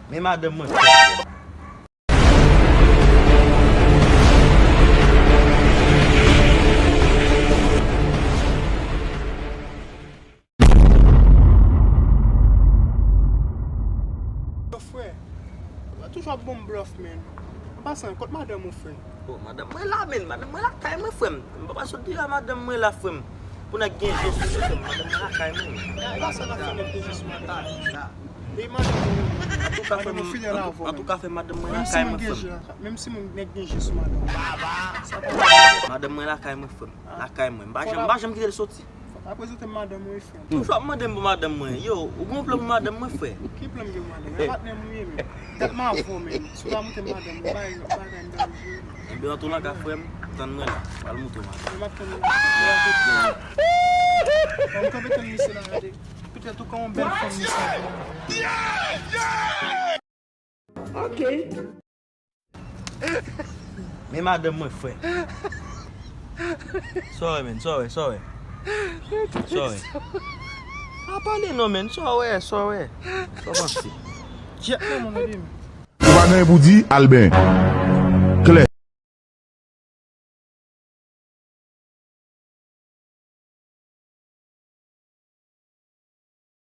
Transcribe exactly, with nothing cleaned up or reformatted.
Men madanm mwen, frè. Yo, frè, ou toujou ap ban m blòf, man. An pasan, kot madanm ou, frè? Bon, madanm mwen la, men madanm mwen lakay mwen, frè m. M pa pral sot di a madanm mwen la, frè m. Pou nèg gen je sou li, frè m. Madanm mwen lakay mwen. E pa sa n ap fè nèg gen je sou madanm. E madanm mwen, madanm mwen fidèl avè w, man. Antouka, frè m, madanm mwen lakay mwen, frè m. Menm si moun gen je, menm si moun nèg gen je sou madanm. Sa pa. Madanm mwen lakay mwen, frè m. Lakay mwen. M pa janm, m pa janm kite l soti. Fò w ta prezante m madanm mwen, frè m. Toujou ap mande m pou madanm mwen. Yo, ou gen yon plan pou madanm mwen, frè? Ki plan m gen pou madanm mwen? E patnè m ou ye, menm. Dat m avè w, menm. Si w pa montre m madanm mwen, bagay, bagay m danje. Ebyen, antouka, frè m, tann mwen la. Pral montre w madanm. Mwen ap tann ou la. Bon, m kanpe tann misye la, gade. Petèt ou ka yon bèl fanm misye. Ok. Men madanm mwen, frè. Sa w wè, menn, sa w wè, sa w wè. Sa w wè. Pa pale non, menn, sa w wè, sa w wè. Sa w panse? Jet non, mon ami. Ou pa gen pou di, Albin.